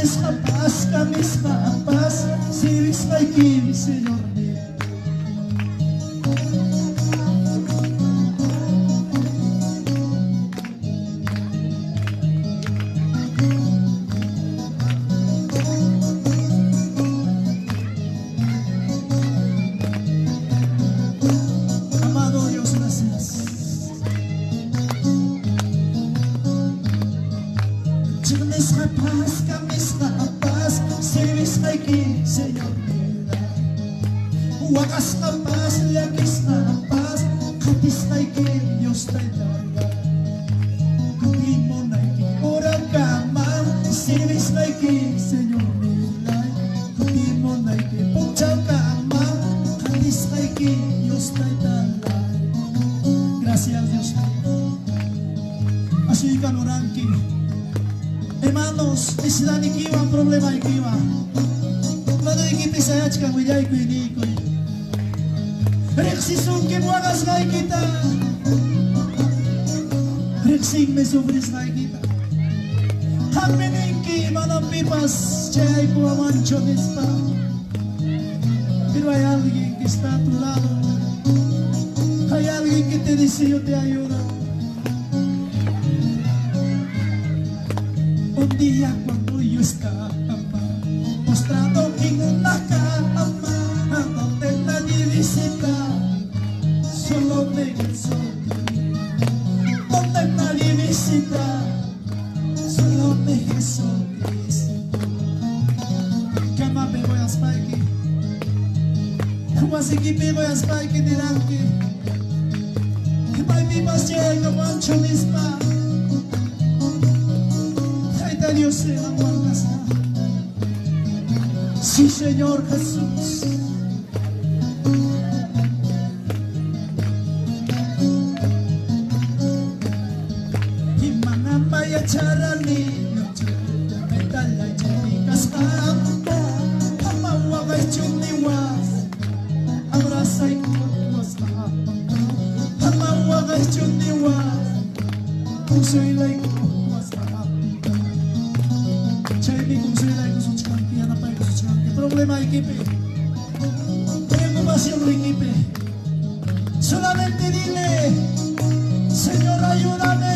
Chiqnisqapas, kamisqapas, sirvisqaykim, Señorníy. Amado Dios, gracias. Chiqnisqapas, kamisqapas, sirvisqayki, Señor. Waqasqapas, llakisqapas, qatisqayki, Dios Taytalla. Kutimunayki horakama, sirvisqayki, Señor nilay. Kutimunayki punchawkama, qatisqayki, Dios Taytallay. Gracias, Dios mío. Asuykamuranki. Hermanos, necesidadnikiwan, problemaykiwan. Manuykipi sayachkan willaykuy niykuy. Riqsisunkim waqasqaykita. Riqsinmi sufrisqaykita. Qammi ninki manam pipas chayaykuwamanchu nispa. Pero hay alguien que está a tu lado. Hay alguien que te dice yo te ayudo. Un día cuando yo estaba postrado en una cama donde nadie visita, solo me Jesucristo. Donde nadie visita, solo me Jesucristo. Kamapi qoyaspayki, wasikipi qoyaspayki niranki, maypipas chayaykamanchu nispa. Tayta Dios qamwan kasqa. Sí, Señor Jesús. Manam yacharani Taytallay chaypi kasqanta. Ama waqaychu niwas, abrazaykuwasqanta. Ama waqaychu niwas, consuelaykuwasqanta. Chaymi consuelaykusuchkanki, yanapaykusuchkanki. Problemaykipi, preocupacionniykipi. Solamente dile, Señor, ayúdame.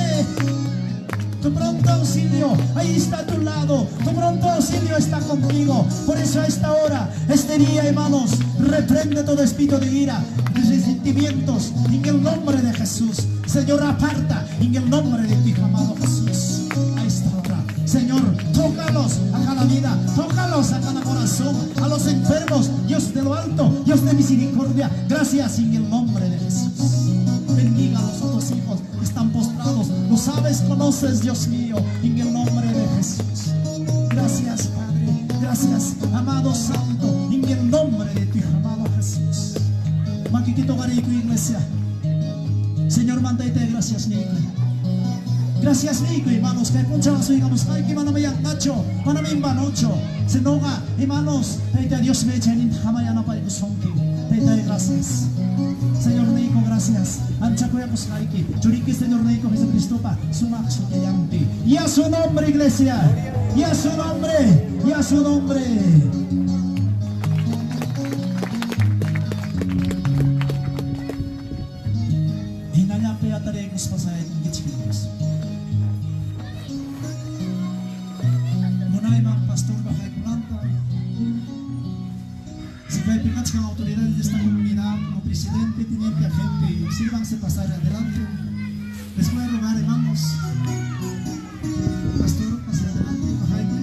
Tu pronto auxilio, ahí está a tu lado. Tu pronto auxilio está contigo. Por eso a esta hora, este día, hermanos, reprende todo espíritu de ira, de resentimientos, en el nombre de Jesús. Señor, aparta en el nombre de tu Hijo amado Jesús. A esta hora, Señor, tócalos a cada vida, tócalos a cada corazón, a los enfermos. Dios de lo alto, Dios de misericordia, gracias en el nombre de Jesús. Bendiga a los otros hijos que están postrados. Lo sabes, conoces, Dios mío, en el nombre de Jesús. Gracias, Padre. Gracias, amado Santo, en el nombre de tu Hijo amado Jesús. Makikito kariko, iglesia. Señor, mandayte gracias, niyko. Gracias, niyko, hermanos. Kay punchaw asuykamusqayki manam yanqachu, manam en vanochu. Sinoqa, hermanos, Tayta Dios me chanin hamayyanapaykusunki. Tayta, gracias. Señor niyko, gracias. Ancha kuyakusqayki. Churiki, Señor niyko, Jesucristopa sumaq sutillanpi. Y a su nombre, iglesia. Y a su nombre. Y a su nombre. Hinallanpi hatariykuspa sayaykunkichik, hermanos. Munayman pastorpa haykunanta. Si kaypi kachkan autoridades de esta comunidad, como presidente, teniente, agente, sírvanse pasar adelante. Les voy a rogar, hermanos. Pastor, pase adelante, bajayte.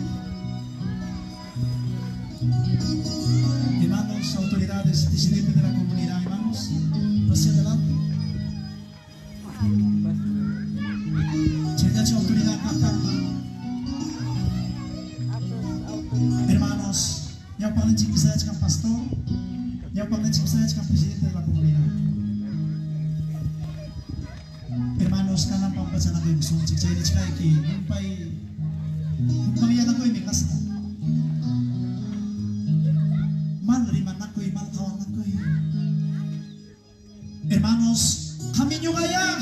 Hermanos, autoridades, presidente de la comunidad, hermanos, pase adelante. Chaynachu autoridad kaqtanqa. Hermanos, ñawpaqninchikpi sayachkan pastor, ñawpaqninchikpi sayachkan presidente de la comunidad. Hermanos, kanan pampachanakuykusunchik, chay nichkayki, llumpay hukmanyanakuymi kasqa. Mal rimanakuy, mal qawanakuy. Hermanos, qamiñuqayá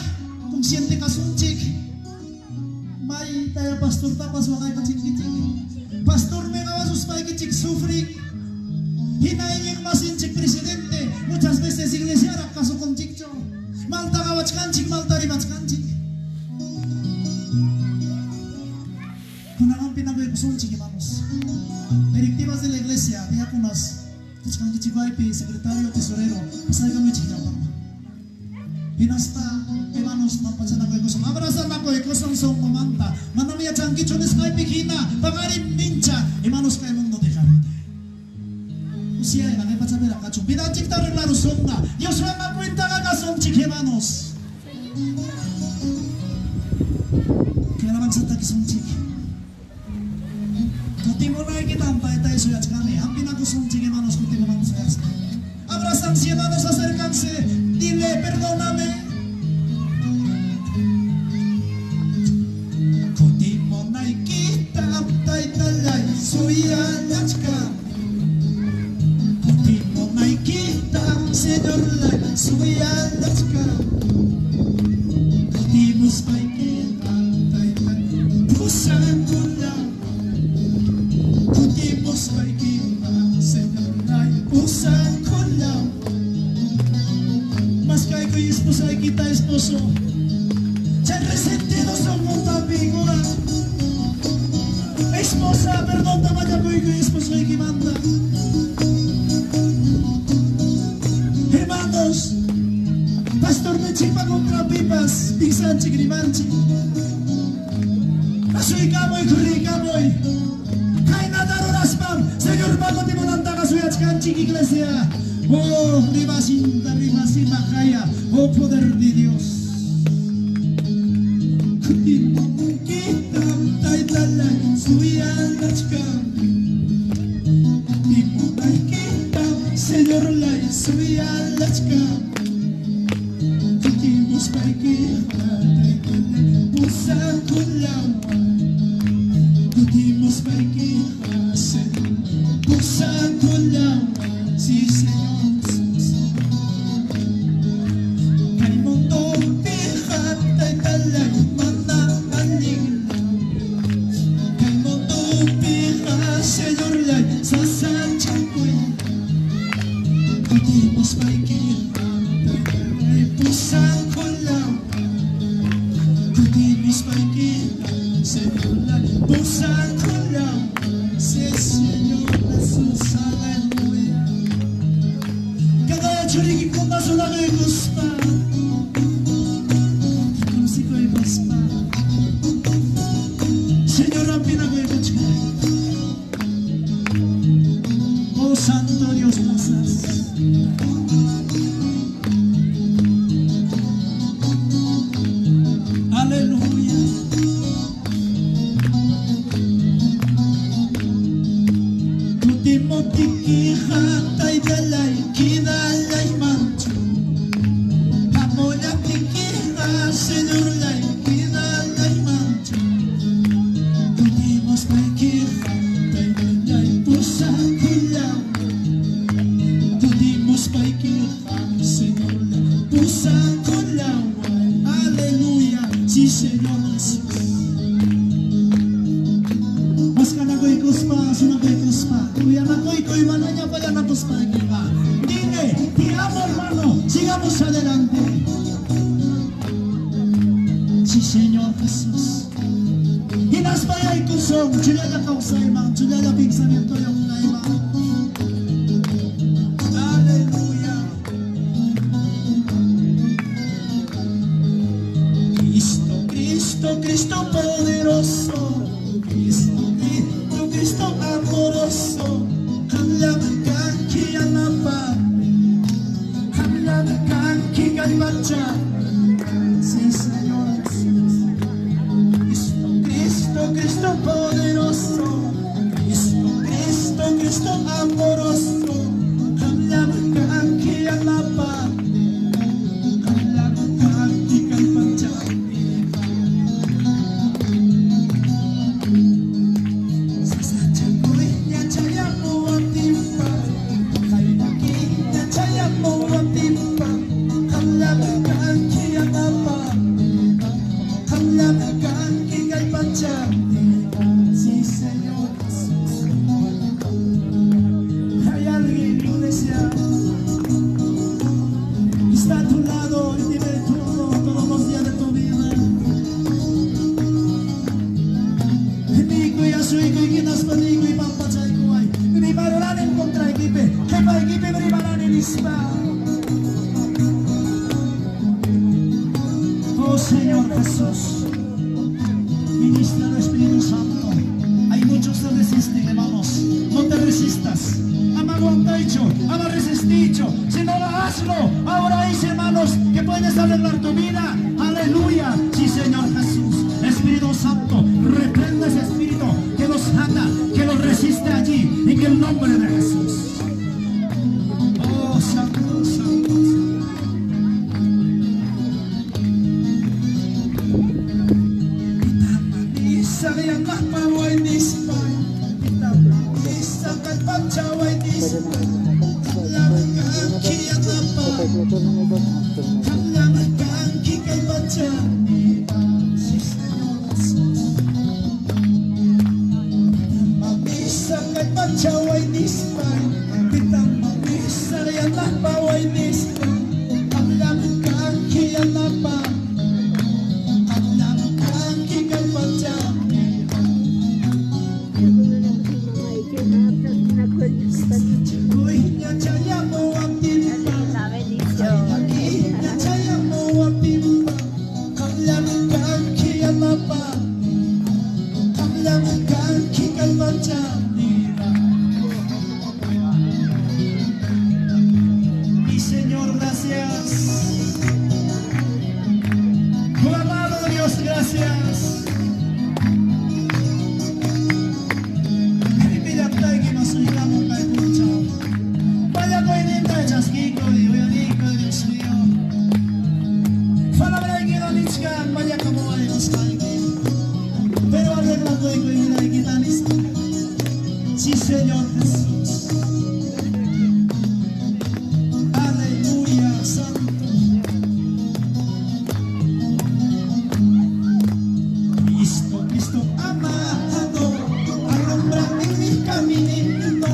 consciente kasunchik. Maytaya pastortapas waqaykachinkichik. Pastormi qawasuspaykichik sufrin. Hina iñiqmasinchik presidente muchas veces iglesiaraq kasukunchikchu. Malta qawachkanchik, malta rimachkanchik. Kunan pinakuykusunchik, hermanos. Directivas de la iglesia, diáconos, kuchkankichik secretario, tesorero, pasaykamuychik ñawpaqman. Hinaspa, hermanos, pampachanakuykusun, abrazanakuykusun sunqumanta. Manam yachankichu nisqaypi hina, paqarin mincha, hermanos, kay mundo dejarita. Usiyayqa kay pachapiraq kachun. Vidanchikta arreglarusunqa. Dioswanqa cuentaqa kasunchik, hermanos. Kay alabanzata takisunchik. Kutimunaykitam taytay suyachkani. Hampinakusunchik, hermanos, kutimunan suyaspa. Abrazanse, hermanos, acércanse. Dile, perdóname. Kutimunaykitam taytallay suyachkani. Kutimunaykitam, Señorllay suyachkani. Kutimuspaykiqa taytay pusakullaway. Kutimuspaykiqa, Señorllay pusakullaway. Maskaykuy esposaykita, esposo. Chay resentido sunqunta hapiykuna. Esposa, perdonta mañakuykuy esposoykimanta. Hermanos, pastorninchikpa contrapipas piksanchik rimanchik. Asuykamuy, kurriykamuy. Kaynata ruraspam Señorpa kutimunantaqa suyachkanchik iglesia. Oh, rimasinta, rimasima kaya. Oh, poder de Dios. Kutimunaykitam taytallay suyachkani. Kutimunaykitam, Señorllay suyachkani. Kutimuspaykiqa taytallay pusakullaway. Kutimuspaykiqa, Señor, pusakullaway. Sí, Señor Jesús. Kay mundopiqa taytallay mana allinla. Kay mundopiqa, Señorllay sasachakuy. Kutimuspaykiqa taytallay pusakullaway. Kutimuspaykiqa, Señorllay pusakullaway. Sí, Señor Jesús, aleluya. Kagaya churikikuna sunakuykuspa. Reconocikuykuspa. Señor, hampinakuykuchkay. Oh, Santo Dios, gracias. Aleluya. Kutimuptikiqa taytallay qidallaymanchu. Hamullaptikiqa Señorllay qidallaymanchu. Kutimuspaykiqa taytallay pusakullaway. Kutimuspaykiqa Señorllay pusakullaway. Aleluya. Sí, Señor Jesús. Maskanakuykuspa, sunakuykuspa, kuyanakuykuy, manaña pallanakuspaykiqa. Dile, te amo, hermano, sigamos adelante. Sí, Señor Jesús. Hinaspa yaykusun, chuyalla kawsayman, chuyalla pensamiento kayman. Aleluya. Cristo, Cristo, Cristo poderoso. Cristo, Cristo, Cristo amoroso. Qamllam kanki yanapaqniy. Qamllam kanki kallpachaqniy. Sí, Señor Jesús. Cristo, Cristo, Cristo poderoso. Cristo, Cristo, Cristo amoroso. Qamllam kanki yanapaqniy. Qamllam kanki kallpachaqniy. Jesús. Ministra al Espíritu Santo. Hay muchos que resisten, hermanos. No te resistas. Ama aguantaicho, ama resisticho. Si no, hazlo. Ahora hay, hermanos, que puedes arreglar tu vida. Aleluya. Sí, Señor Jesús. Espíritu Santo, reprende ese espíritu que los ata, que los resiste allí. En el nombre de Jesús. Oh, Santo, Santo, Santo. La bendición. Mi Señor, gracias. Oh, amado Dios, gracias. Dios mío. Pero arregla Sí, Señor Jesús. Aleluya, Santo. Cristo, Cristo amado, alumbra en mi camino.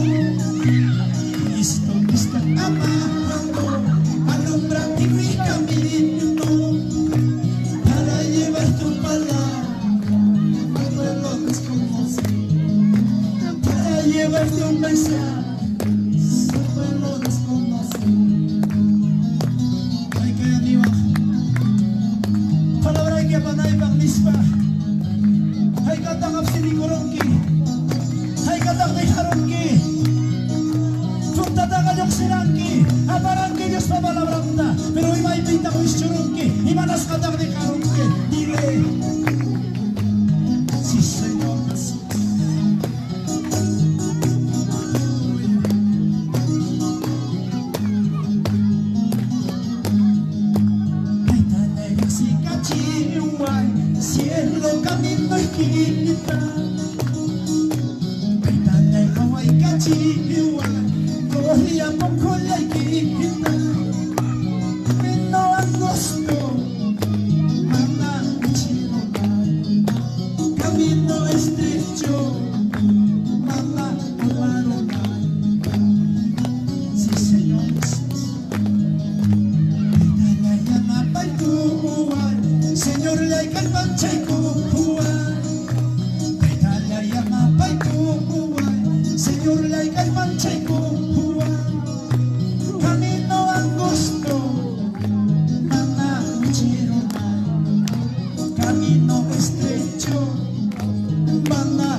Cristo, Cristo amado, alumbra en mi camino. Para llevar tu palabra al pueblo desconocido. Para llevarte un mensaje al pueblo desconocido. Ay, que arriba. Palabra que panay pang nispa. Ay katang apsinikurongki. Ay katang dejarongki. Tuntatang sirangki. Aparangki Dios pa palabranta. Pero ima ipita ko ischurongki. Imanas katang dejarongki. Dile. Sí, Señor Jesús. Cielo camino esquinita. Gloria poco la quita. Camino angosto, mamá chino. Camino estrecho, mamá amarona. Sí, Señor Jesús. Señor, la Señor, la Camino angosto, mamá camino estrecho, mamá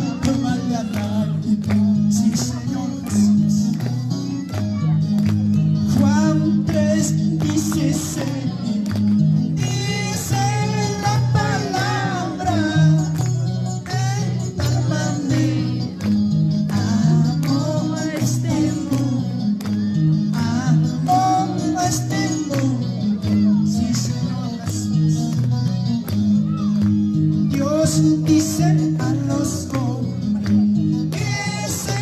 Sí, Señor Jesús. Juan 3:16. Dice la palabra de tal manera amo este mundo, amo este mundo. Sí, Señor Jesús. Dios dice a los hombres que se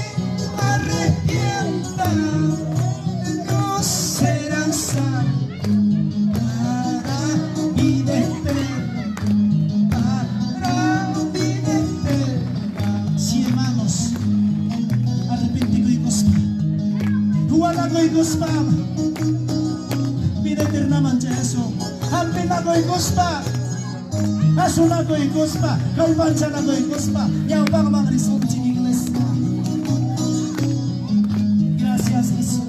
arrepientan, no serán salvos para vida eterna, para vida eterna. Sí, hermanos, arrepentido y gozpa, Hualago y gozpa, vida eterna mancha eso, Ampinago y gozpa, Asunago y gozpa, Kalpanchanago y gozpa, Yaupang mangrisonchik iglesia. Gracias, Jesús.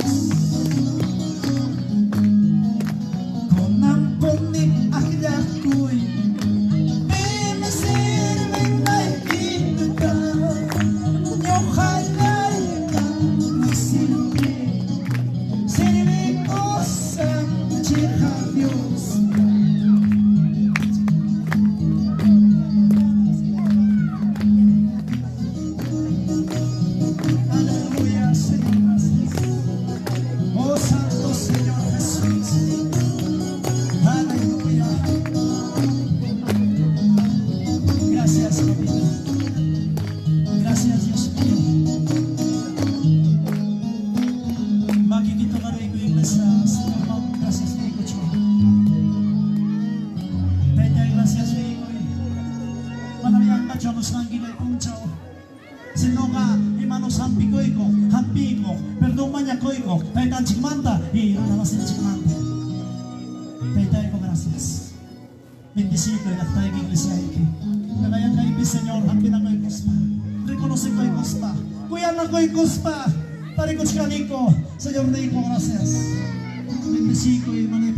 Konamponi akllakuy Gracias, Señor. Gracias, niykuchu. Taytay, gracias niykuy. Manam yanqachu hamusqanki kay punchaw. Sinoqa imanos hampikuykuq, hampiykuq, perdón mañakuykuq, taytanchikmanta y runamasinchikmanta. Taytayku, gracias. Bendeciykuy llaqtayki iglesiayki. Kanayan kaypi, Señor, hampinakuykuspa, reconocekuykuspa, kuyanakuykuspa, tarikuchkaniku. Señor niyku, gracias. Bendeciykuy, manay.